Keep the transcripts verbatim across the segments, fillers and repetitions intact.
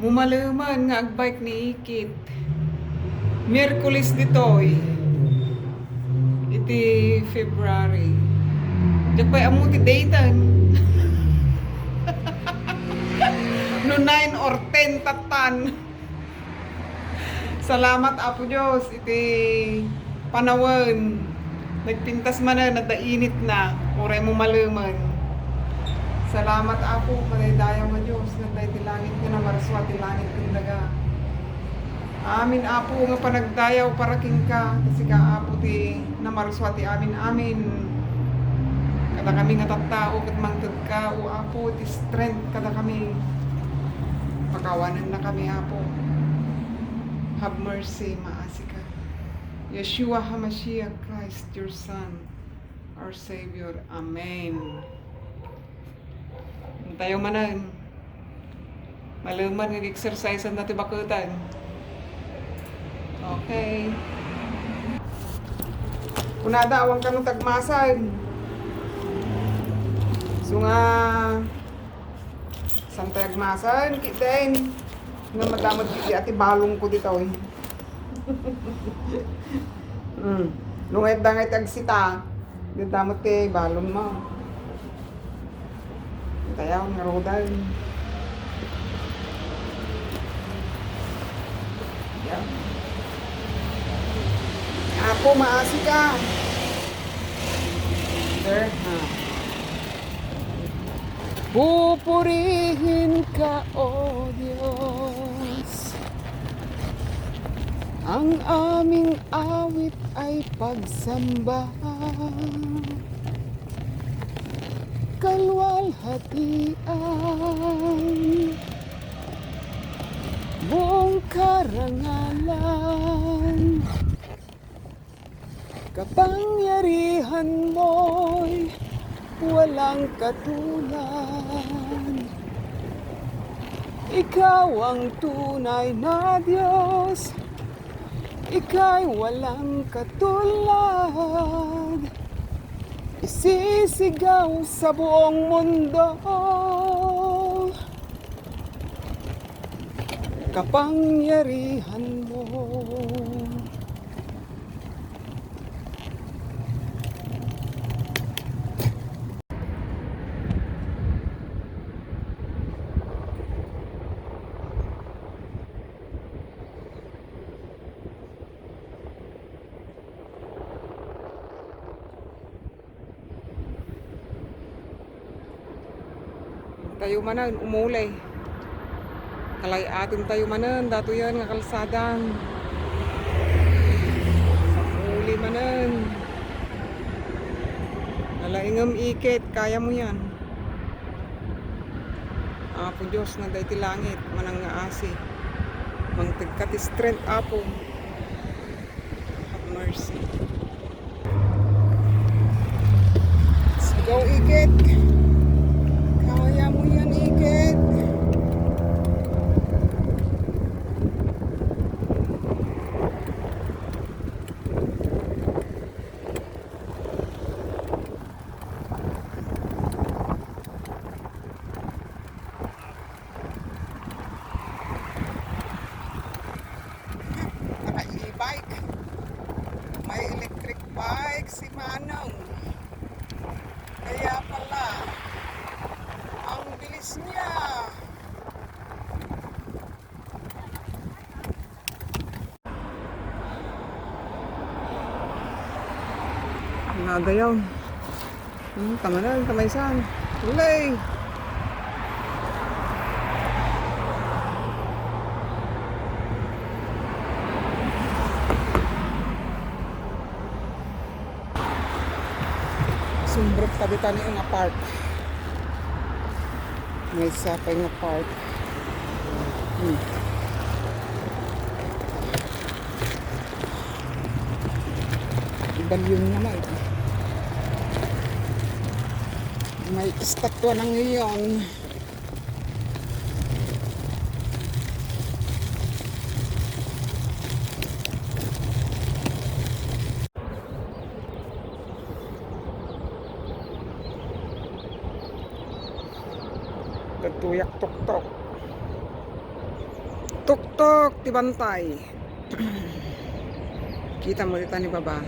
Mumaleman nga agbike ni Ikit. Miyerkules ditoy. Iti February. Diak pay ammo ti date-en. No nine or ten tattan. Salamat, Apo Dios, iti panawen. Nagpintas manen, adda initna, uray mumaleman. Salamat, Apo, madaydayaw nga Dios, nga adda iti langit nga namarsua ti langit ken daga. Amin, Apo, nga panagdayaw para kenka, ta sika, Apo, ti namarsua ti amin-amin. Kadakami nga tattao ket mangtedka, O Apo, ti strength kadakami. Pakawanennakami, Apo. Have mercy, maasika. Yeshua HaMashiach Christ, your Son, our Savior. Amen. Intayo manen. Maleman nga exercise-en dati baketen. Okay. Kunada, awan kano tagmasan. So nga, saan tayo agmasan? Kitaen. Nga madamot kiti ati balong ko dito, eh. Mm. Nung ayat da nga iti agsita, di damot ti balon mo. Tayaw nga rodan. Yan. Apo, maasi ka. There, ha. Pupurihin ka, O Dios. Ang aming awit ay pagsamba, kaluwalhatian, buong karangalan. Kapangyarihan mo'y walang katulad. Ikaw ang tunay na Dios. Ika'y walang katulad. Isisigaw sa buong mundo. Kapangyarihan mo. Tayo manen, umuli. Kalay-aten tayo manen, datoyen nga kalsadan. Umuli manen. Nalaingem Ikit, kaya mo yan. Apo Dios, nga adda iti langit, manangngaasi. Mangtegka ti strength, Apo. Have mercy. Let's go, Ikit. Kaya mo yan, Ikit. Naka-e-bike. May electric bike si Manong. Kaya pala, ang bilis niya. Nagayaw. Hmm, tamanan, tamaysan. Ulay! Sumbrek ta dita ni nga park. Maysa pay nga park. Hmm. Ibalyon na may. May estatwa ng leon. Kadtoyak tuktok. Tuktok ti bantay. Kita mo dita ni baba.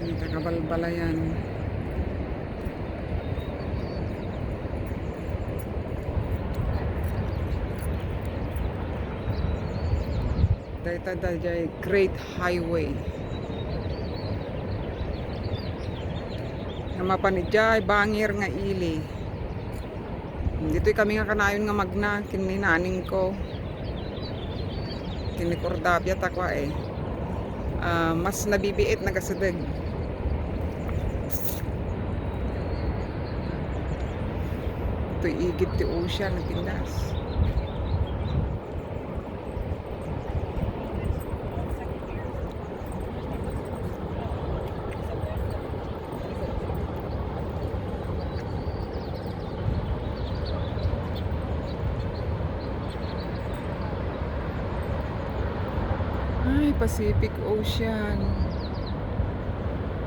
Dita kabalbalayan. Dayta daydiay Great Highway. Nga mapan idiay bangir nga ili. Ditoy kami nga kanayon nga magna, ken ni naningko. Ken ni Cordapia ta kua, eh. Ah, mas nabibiit, nagasideg. Itoy igid ti ocean, nagtindas. Ay, Pacific Ocean.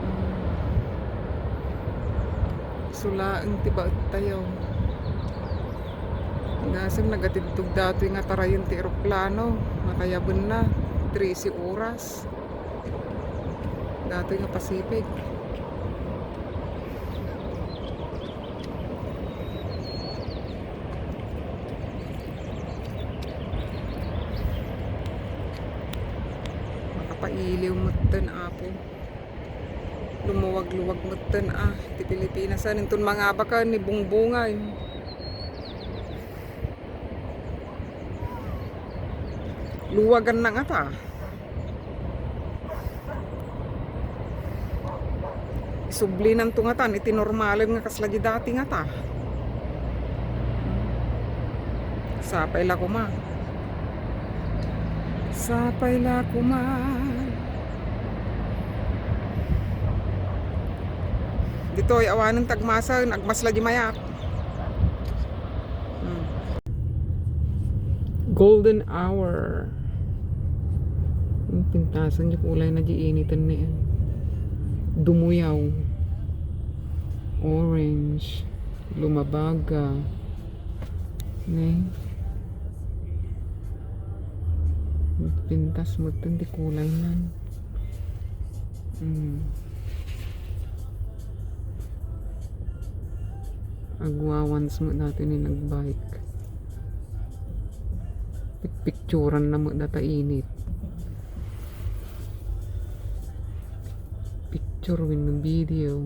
Mm. Sulaeng ti baettayo. Gasem nagatidtog datoy nga tarayen ti eroplano, nakayabenna, trese oras. Datoy nga Pacific. Makapailiw metten, Apo. Lumuwag-luwag metten, ah, ti Pilipinas, ah, inton mangabaka ni bungbungay. Luwaganna ngata. Isublinanto ngatan iti normalen nga kasla di dati ngata. Sapay la koma. Sapay la koma. Ditoy, awanen ti agmasen, agmasla di mayat. Hmm. Golden hour. Hmm, pintasen di kulay na di initen ni, eh. Dumuyaw. Orange. Lumabaga. Ne? Pintas metten ti kulay nan. Hmm. Agwawans met dati ni nagbike. Pikpikturan na met data init. Picture wenno video.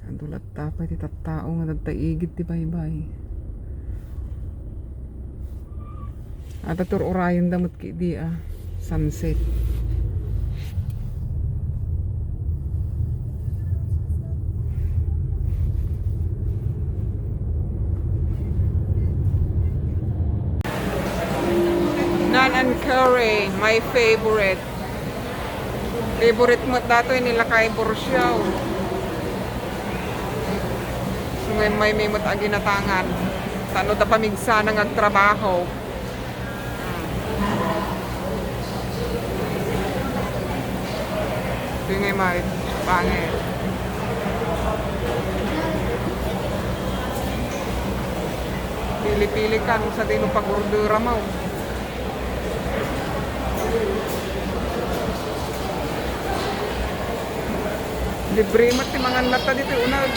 Adu latta pay ti tattao nga adda igid ti baybay. Adda tur-urayenda met kidi a sunset. Naan and curry, my favorite. Favorite met datoy ni Lakay Borsiaw. Ngayon may, may met aginatangan. Tano da pamigsana nga agtrabaho. Ito nga may pangit. Pili-pili ka no sa dino pag-ordera mo. Libre met ti mangan latta ditoy uneg.